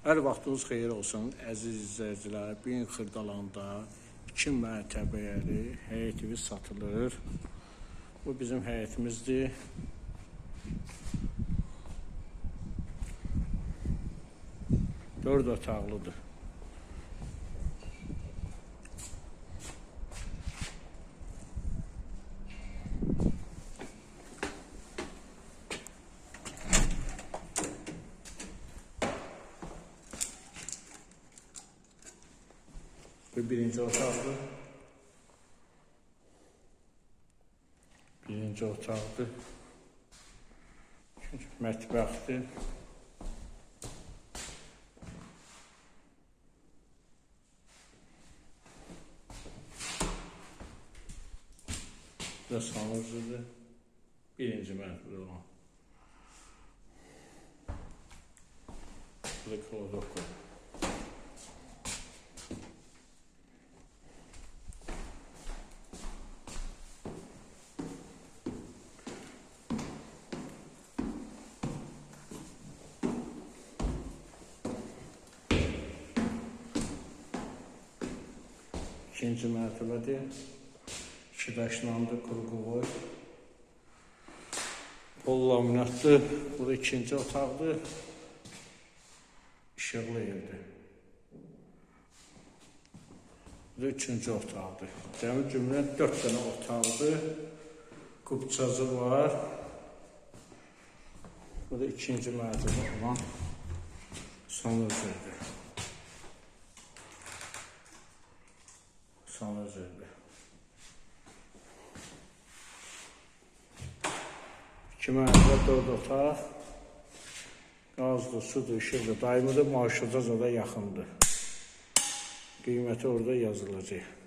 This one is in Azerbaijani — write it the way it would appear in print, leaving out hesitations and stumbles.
Hər vaxtınız xeyir olsun, əziz izləyicilər. Bu gün Xırdalanda 2 mərtəbəli həyət evi satılır. Bu bizim həyətimizdir. Dörd otaqlıdır. Bu birinci otaqdır. Birinci otaqdır. İkinci mətbəxdir. Bu da sanucudur. Birinci mərtəbədə olan. Bu da klodovka. İkinci mərtəbədir. İki daşlandı, qurğuvoy. Pol laminatdır. Bu da ikinci otaqdır. İşıqlı evdir. Bu da üçüncü otaqdır. Cəmi cümlə 4 dənə otaqdır. Kupçası var. Bu da ikinci mərtəbə olan sanuzeldir. Sanuzeldir. 2 mərtəbə, 4 otaq. Qazdır, sudur, işıqdır. Daimidir, marşruta zada yaxındır. Qiyməti orada yazılacaq.